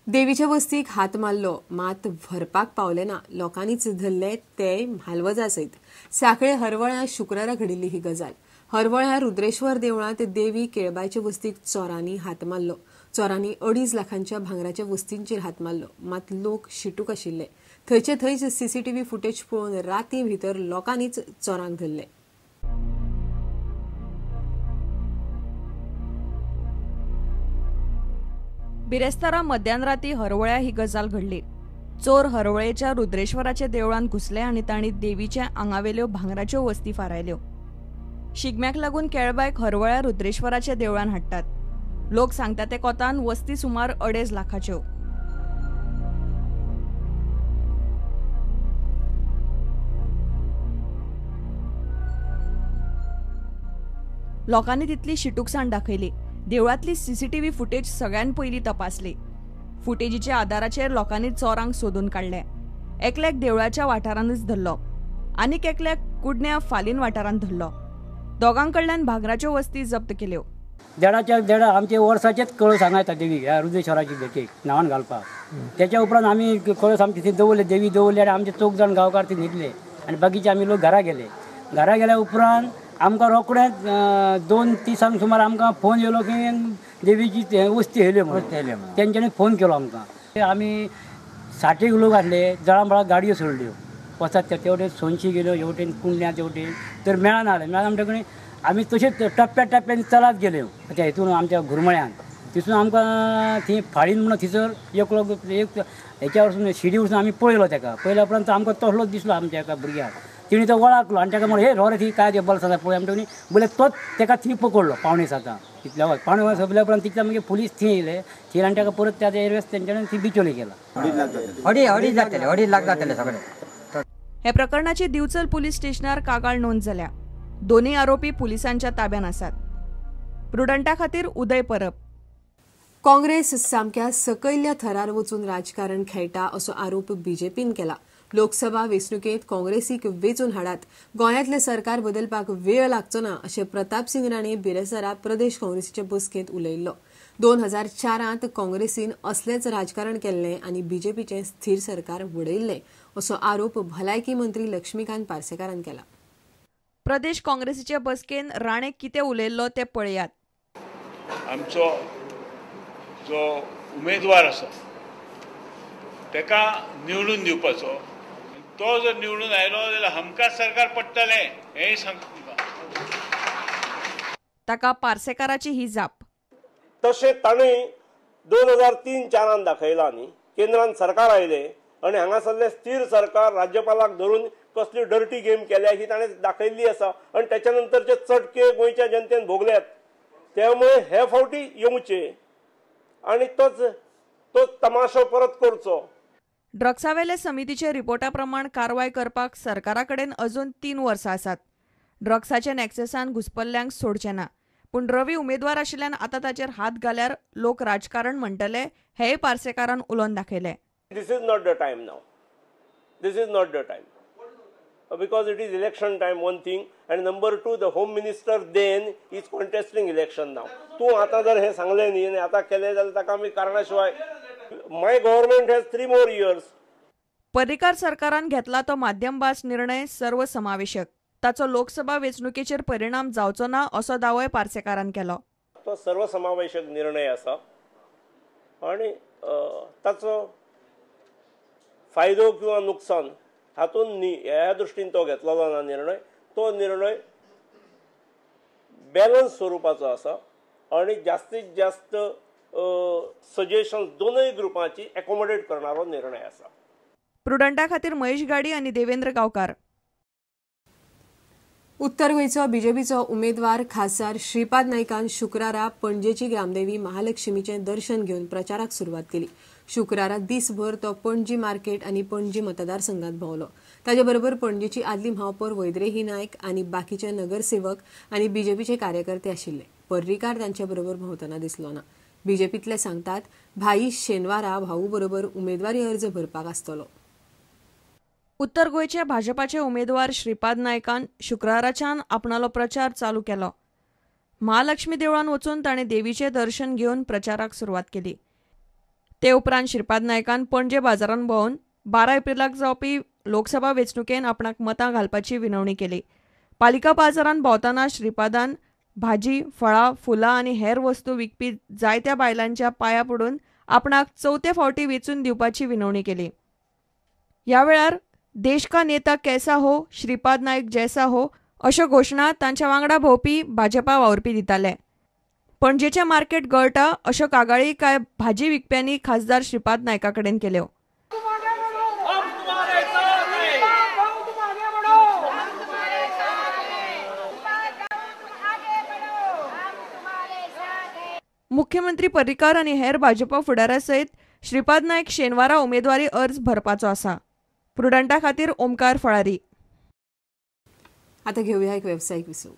देवीच्या वस्तीक हात मारलो मात व्हरपाक पावले ना. लोकांनीच धरले ते म्हालवजा सयत. सांखळे हरवळ्या शुक्रारा घडिल्ली ही गजाल. हरवळ्या रुद्रेश्वर देवळांत देवी केळबायचे वस्तीक चोरांनी हात मारलो. चोरांनी 2.5 लाखांच्या भांगराच्या वस्तींचेर हात मारलो मात लोक शिटूक आशिल्ले. थंयचे थंयच सीसीटीव्ही फुटेज पळोवन राती भितर लोकांनीच चोरांक धरले. बिरेस्तारा मध्यान राती हरवळ्या ही गजाल घडली. चोर हरवळेच्या रुद्रेश्वराच्या देवळांत घुसले आनी तांणी देवीच्या आंगावेल्यो भांगराच्यो वस्ती फारायल्यो. शिगम्याक लागून केळबायक हरवळ्या रुद्रेश्वराच्या देवळान हाडटात. लोक सांगता ते कोतान वस्ती सुमार 2.5 लाखाच्यो. लोकांनी तितली शिटूकसाण दाखयली. देवळांतली सीसीटीव्ही फुटेज सगळ्यान पयलीं तपासली. फुटेजीच्या आदाराचेर लोकांनी चोरांक सोदून काडले. एकल्याक देवळाच्या वाठारानूच धरलो आनीक एकल्याक कुडण्या फालीन वाठारांत धरलो. दोगां कडल्यान भांगराच्यो वस्ती जप्त केल्यो. देडाच्या देडा आमचे वर्साचेच कळस हांगा येता देवी ह्या रुद्रेश्वराची भेटेक न्हावन घालपाक. त्याच्या उपरांत आमी कळस आमचे थंय दवरले, देवी दवरले आनी आमचे चौग जाण गांवकार थंय न्हिदले आनी बाकीचे आमी लोक घरा गेले. घरा गेल्या उपरांत आमकां रोखडेच 2 दिसांक सुमार आमकां फोन येयलो की देवीची वस्ती येयल्यो म्हणून. तेंच्यांनी फोन केलो आमकां. आमी 60 लोक आसले, जळामळाक गाडयो सोडल्यो वचत ते वटेन सोनशी गेल्यो, हेवटेन कुंडल्या तेवटेन तर मेळना जालें. मेळना म्हणटकीर आमी तशेंच टप्प्या टप्प्यान चलत गेल्यो त्या हितून आमच्या घुरमळ्यान. तितून आमकां थंय फाळीन म्हणून थंयसर एकलो एक हेच्या वरसून शिडी वरसून आमी पळयलो तेका. पळयल्या उपरांत तो आमकां तसलोच दिसलो आमच्या एका भुरग्याक. तिणें तो वळखलो आनी ताका म्हणलें हे रो रे थंय काय ते बल्स आसा पळय म्हणटकीर बोले तोच तेका थंय पकडलो 6:45 तितल्या वच 6:45 सोंपल्या उपरांत तितल्या मागीर पुलीस थंय येयले. थंय आनी ताका परत त्या एरवेस तेंच्यानी थंय बिचोली केला. 2.5 लाख जातले सगळे. हे प्रकरणाची दिवचल पुलीस स्टेशनार कागाळ नोंद जाल्या. दोनूय आरोपी पुलिसांच्या ताब्यात आसात. प्रुडंटा खातीर उदय परब. काँग्रेस सामक्या सकयल्ल्या थरार वचून राजकारण खेळटा असो आरोप बीजेपीन केला. लोकसभा वेंचणुकेंत काँग्रेसीक वेंचून हाडात, गोंयांतलें सरकार बदलपाक वेळ लागचो ना अशें प्रतापसिंग राणे बिरेस्तारा प्रदेश काँग्रेसीचे बसकेंत उलयल्लो. 2004 काँग्रेसीन असलेंच राजकारण केल्लें आनी बीजेपीचें स्थीर सरकार वडयल्लें असो आरोप भलायकी मंत्री लक्ष्मीकांत पार्सेकारान केला. प्रदेश काँग्रेसीचे बसकेन राणे कितें उलयल्लो तें पळयात. आमचो जो उमेदवार आसा तेका निवडून दिवपाचो, तो जर निवडून आयलो जाल्यार हमखास सरकार पडटलें हेंय सांगता तुमकां. ताका पार्सेकाराची ही जाप. तशें ताणें 2003-04 दाखयलां न्ही, केंद्रान सरकार आयलें आनी हांगासरलें स्थीर सरकार राज्यपालाक धरून कसली डर्टी गेम केल्या ही ताणें दाखयल्ली आसा. आनी त्याच्या नंतरचे चटके गोंयच्या जनतेन भोगल्यात. त्यामुळे हे फावटी येवचे आनी तोच तोच तमाशो परत करचो. ड्रग्सावेले समितीचे रिपोर्टा प्रमाण कारवाय करपाक सरकारा कडेन अजून 3 वर्सां आसात. ड्रग्साचे नॅक्सेसान घुसपल्ल्यांक सोडचे ना, पूण रवी उमेदवार आशिल्ल्यान आतां ताचेर हात घाल्यार लोक राजकारण म्हणटले हेय पार्सेकारान उलोवन दाखयलें. This is not the time now. This is not the time because it is election time, one thing, and number 2, the home minister then is contesting election now. तूं आतां जर हें सांगलें न्ही आनी आतां केलें जाल्यार ताका आमी कारणा शिवाय my government has 3 more years. Parrikar सरकारान घेतला तो माध्यमभास निर्णय सर्वसमावेशक, ताचो लोकसभा वेंचणुकेचेर परिणाम जावचो ना असो दावोय पार्सेकारान केलो. तो सर्वसमावेशक निर्णय आसा आनी ताचो फायदो किंवा नुकसान हातून न्ही ह्या दृश्टीन तो घेतलेलो ना निर्णय. तो निर्णय बॅलन्स स्वरुपाचो आसा आनी जास्तीत जास्त सजेशन दोनूय ग्रुपांची एकोमोडेट करणारो निर्णय आसा. प्रुडंटा खातीर महेश गाडी आनी देवेंद्र गांवकार. उत्तर गोंयचो बीजेपीचो उमेदवार खासदार श्रीपाद नायकान शुक्रारा पणजेची ग्रामदेवी महालक्ष्मीचें दर्शन घेवन प्रचाराक सुरवात केली. शुक्रारा दिसभर तो पणजी मार्केट आनी पणजी मतदारसंघात भोंवलो. ताजे बरोबर पणजेची आदली महापौर वैद्रेही नायक आनी बाकीचे नगरसेवक आनी बीजेपीचे कार्यकर्ते आशिल्ले. पर्रीकार तांचे बरोबर भोंवतना दिसलो ना. बीजेपीतले सांगतात भाई शेनवारा भाऊ बरोबर उमेदवारी अर्ज भरपाक आसतलो. उत्तर गोंयचे भाजपाचे उमेदवार श्रीपाद नायकान शुक्राराच्यान आपणालो प्रचार चालू केलो. महालक्ष्मी देवळान वचून ताणें देवीचें दर्शन घेवन प्रचाराक सुरवात केली. ते उपरांत श्रीपाद नायकान पणजे बाजारांत भोंवन 12 एप्रिलाक जावपी लोकसभा वेंचणुकेन आपणाक मतां घालपाची विनवणी केली. पालिका बाजारांत भोंवतना श्रीपादान भाजी, फळां, फुलां आनी हेर वस्तू विकपी जायत्या बायलांच्या पांया पडून आपणाक चवथे फावटी वेंचून दिवपाची विनवणी केली. ह्या वेळार देश का नेता कैसा हो, श्रीपाद नायक जैसा हो अश्यो घोशणा तांच्या वांगडा भोंवपी भाजपा वावुरपी दिताले. पणजेचें मार्केट गळटा अश्यो कागाळी कांय भाजी विकप्यांनी खासदार श्रीपाद नायका कडेन केल्यो. मुख्यमंत्री पर्रीकार आनी हेर भाजपा फुडाऱ्या सयत श्रीपाद नायक शेनवारा उमेदवारी अर्ज भरपाचो आसा. प्रुडंटा खातीर ओमकार फळारी. आता घेऊया एक व्यावसायिक विसव.